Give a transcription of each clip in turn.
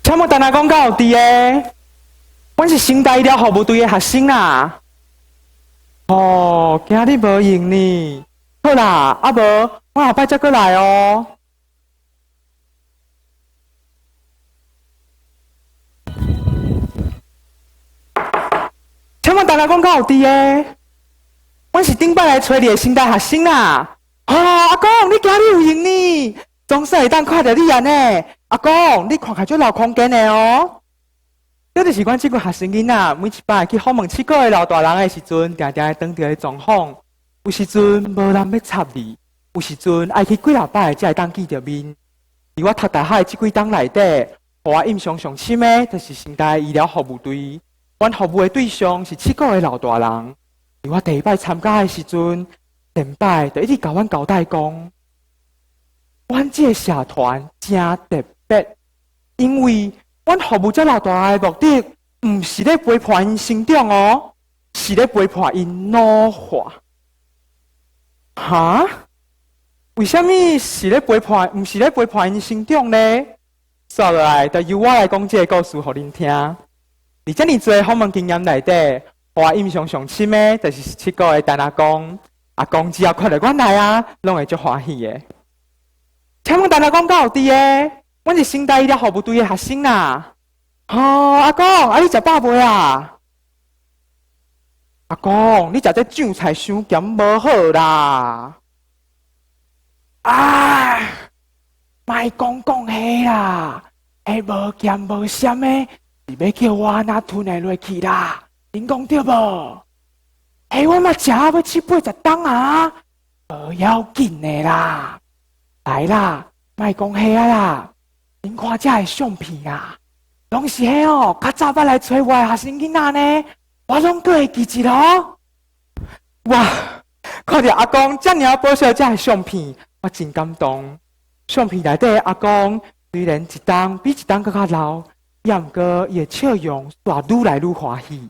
請問陳阿公敢有佇的？阮是成大醫療服務隊的學生啦。哦，今日無閒呢。好啦，啊無，我後擺才閣來哦。請問陳阿公敢有佇的？阮是頂擺來揣你的成大學生啦。哦，阿公，你今日有閒呢？總算會當看著你按呢。阿公，你看起來足老空間的哦。這就是阮這群學生囡仔，每一擺去訪問七股的老大人的時陣，定定會當著的狀況。有時陣無人欲插你，有時陣愛去幾若擺才會當見著面。佇我讀大學的這幾冬內底，予我印象上深的，就是成大醫療服務隊。阮服務的對象是七股的老大人。佇我第一擺參加的時陣，前擺就一直共阮交代講，阮這個社團誠特別，因為阮服務這老大人的目的，毋是咧陪伴𪜶成長哦，是咧陪伴𪜶老化。哈？為啥物是咧陪伴，毋是咧陪伴𪜶成長呢？煞落來，就由我來講這個故事予恁聽。佇遮爾濟訪問經驗內底，予我印象上深的，就是七股的陳阿公。阿公只要看著阮來啊，攏會足歡喜的。請問陳阿公敢有佇的？阮是成大醫療服務隊的學生啦。哦，阿公，啊你食飽未啊？阿公，你食這醬菜傷鹹無好啦。啊，莫講講彼啦，彼無鹹無鹹的，是欲叫我按怎吞會落去啦？恁講對無？彼我嘛食啊欲七八十冬啊，無要緊的啦。來啦，莫講彼啊啦，恁看這的相片啊，攏是彼哦，較早捌來揣我的學生囡仔呢，我攏閣會記得哦。哇，看著阿公遮爾仔保守這的相片，我真感動。相片內底的阿公雖然一冬比一冬閣較老，也毋過伊的笑容煞愈來愈歡喜。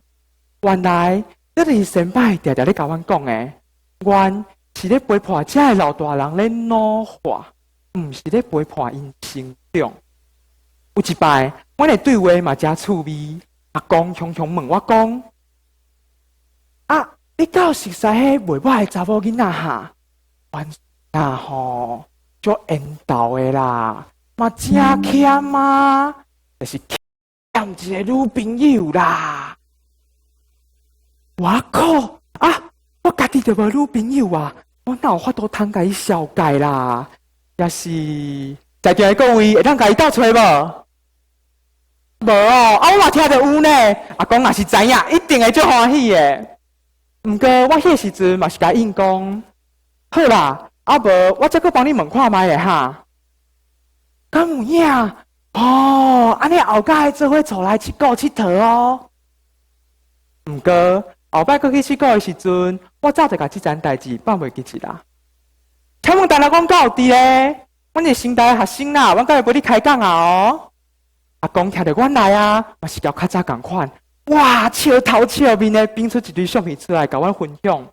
原來這就是先擺定定咧共阮講的，阮是咧陪伴這的老大人咧老化，毋是咧陪伴𪜶成長。有一擺，阮的對話嘛誠趣味。阿公雄雄問我講：啊，你敢有熟似彼賣抹的查某囡仔哈？阮啊吼，足緣投的啦，嘛誠俭啊，就是欠一个女朋友啦。我靠！啊，我家己就無女朋友啊，我哪有法度通共伊紹介啦？抑是在場的各位會當共伊鬥揣無？無哦，啊我嘛聽著有呢。阿公若是知影，一定會足歡喜的。毋過我彼個時陣嘛是共應講，好啦，啊無我再閣幫你問看覓咧哈。敢有影？哦，按呢後擺做伙出來七股𨑨迌哦。毋過後擺閣去七股的時陣，我早就共這層代誌放袂記一啦。請問陳阿公敢有佇咧？阮是成大的學生啦，阮敢會陪你開講啊哦。阿公聽著阮來啊，嘛是共較早仝款，哇，笑頭笑面的，變出一堆相片出來，共阮分享。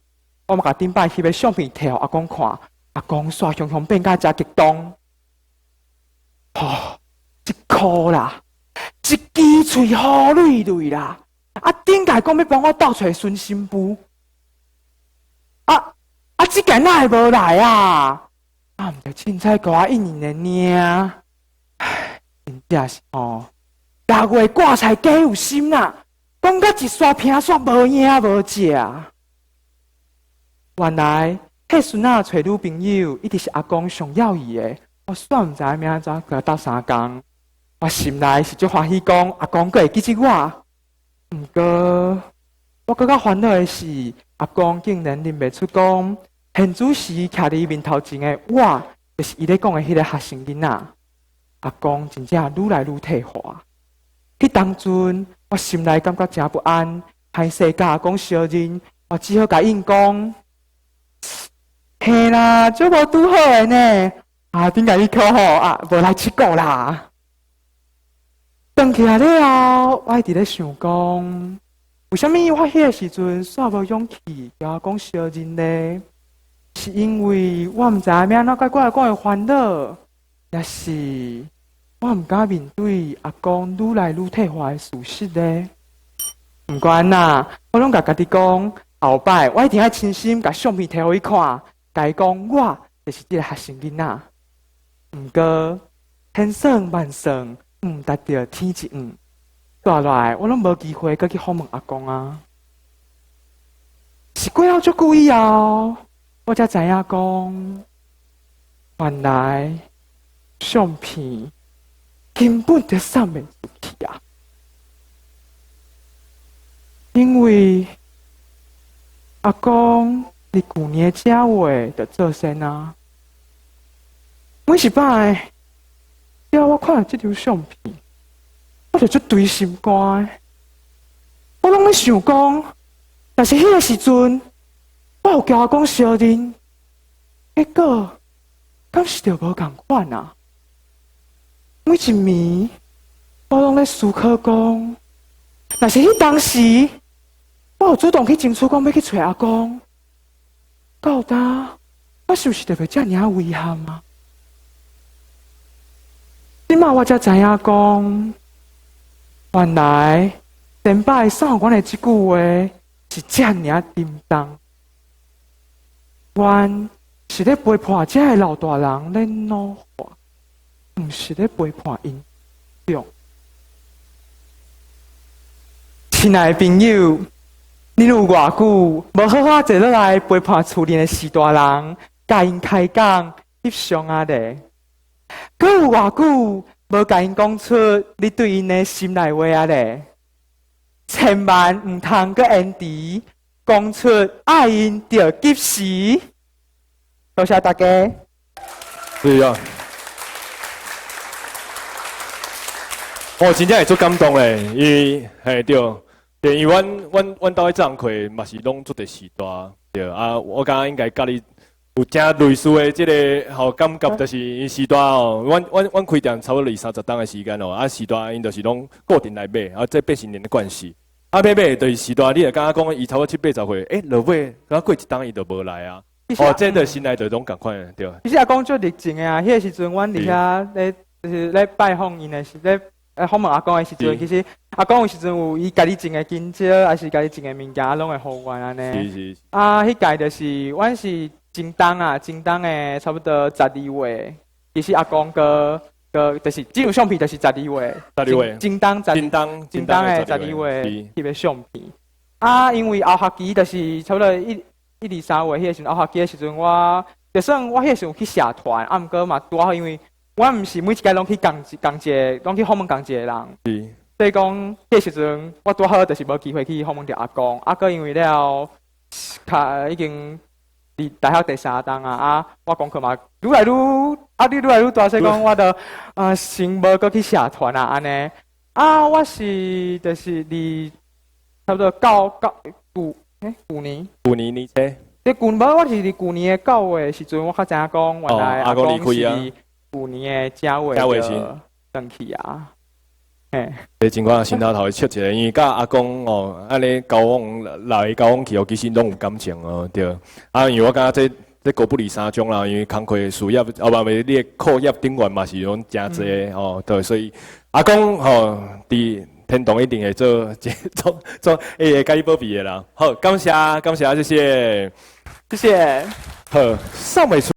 我嘛共頂擺翕的相片提予阿公看，阿公煞雄雄變甲誠激動。吼，這箍啦，一支喙好蕊蕊啦。啊，頂擺講欲幫我鬥揣孫新婦，啊啊，這擺哪會無來啊？啊，毋著凊彩共我應應的爾。唉，真正是吼，六月割菜假有心啦，講甲一煞平煞無影無跡。原來，彼孫仔揣女朋友一直是阿公上要伊的，我煞毋知影欲按怎共伊鬥相共。我心內是足歡喜，講阿公閣會記得我。毋過，我閣較煩惱的是，阿公竟然認袂出講，現主時徛佇伊面頭前的我，就是伊咧講的彼个學生囡仔。阿公真正愈來愈退化。彼當陣，我心內感覺誠不安，歹勢共阿公相認，我只好共應講：嘿啦，足無拄好的呢。啊，頂擺你可好啊，無來七股啦。轉起來了後，我一直咧想講，為啥物我彼个時陣煞無勇氣共阿公相認呢？是因為我毋知影欲按怎解決阿公的煩惱，抑是我我毋敢面對阿公愈來愈退化的事實咧。毋管怎，我攏共家己講，後擺我一定愛親身共相片提予伊看，共伊講我就是這個學生囡仔。毋過千算萬算，毋達著天一黃，紲落來我攏無機會閣去訪問阿公啊。是過了足久以後，我才知影講，原來相片根本就送袂出去啊！因為阿公佇舊年正月就做仙啊。每一擺，只要我看著這張相片，我就足捶心肝的。我攏咧想講，若是彼个時陣，我有共阿公相認，結果敢是著無仝款啊！每一暝，我攏咧思考講，若是彼當時，我有主動去爭取講欲去揣阿公，到今，我是毋是就袂遮爾仔遺憾啊？這馬我才知影講，原來前擺送予阮的這句話是遮爾仔沉重。阮是咧陪伴這个老大人咧老化，毋是咧陪伴𪜶長。親愛的朋友，恁有偌久無好好坐落來陪伴厝裡的序大人，共𪜶開講翕相仔咧？閣有偌久無共𪜶講出你對𪜶的心內話仔咧？千萬毋通閣延遲，講出愛𪜶著及時。多謝大家。是啊。我真正會足感動咧，因為嘿對，對，因為阮兜彼這堂課嘛是攏足濟序大，對啊，我感覺應該佮你有誠類似的這个吼感覺，就是𪜶序大哦，阮開店差不多二三十冬的時間哦，啊序大𪜶就是攏固定來買，啊這八十年的慣勢，啊買買就是序大，你會感覺講伊差不多七八十歲，欸，落尾敢過一冬伊就無來啊，哦，這就心內就攏仝款對。其實阿公足熱情的啊，彼个時陣阮佇遐咧，就是咧拜訪𪜶的時咧。訪問阿公的時陣，其實阿公有時陣有伊家己種的香蕉，還是家己種的物件，攏會予阮按呢。啊，彼屆就是阮是前冬啊，前冬的差不多十二月，其實阿公閣閣就是這張相片就是十二月。十二月。前冬十。前冬前冬的十二月翕的相片。啊，因為後學期就是差不多一二三月彼個時陣，後學期的時陣，我就算我彼個時陣有去社團，啊，毋過嘛拄好因為。我毋是每一屆攏去仝一仝一個，攏去訪問仝一個人。所以講，彼個時陣我拄好就是無機會去訪問著阿公。啊，閣因為了，較已經佇大學第三冬啊，啊，我功課嘛愈來愈壓力愈來愈大，所以講我就啊先無閣去社團啊，按呢。啊，我是就是佇差不多九九舊欸舊年。舊年年初。佇舊無，我是佇舊年的9月時陣，我較知影講原來阿公是佇舊年的正月就轉去啊。嘿。這情況心頭頭會笑一下，因為佮阿公哦，按呢交往來交往去哦，其實攏有感情哦，對。啊，因為我感覺這這狗不理三種啦，因為工課事業，啊無袂你的課業頂懸嘛是攏誠濟哦，對，所以阿公吼佇天堂一定會做做做，會會共你保庇的啦。好，感謝感謝，謝謝，謝謝。好，送袂出。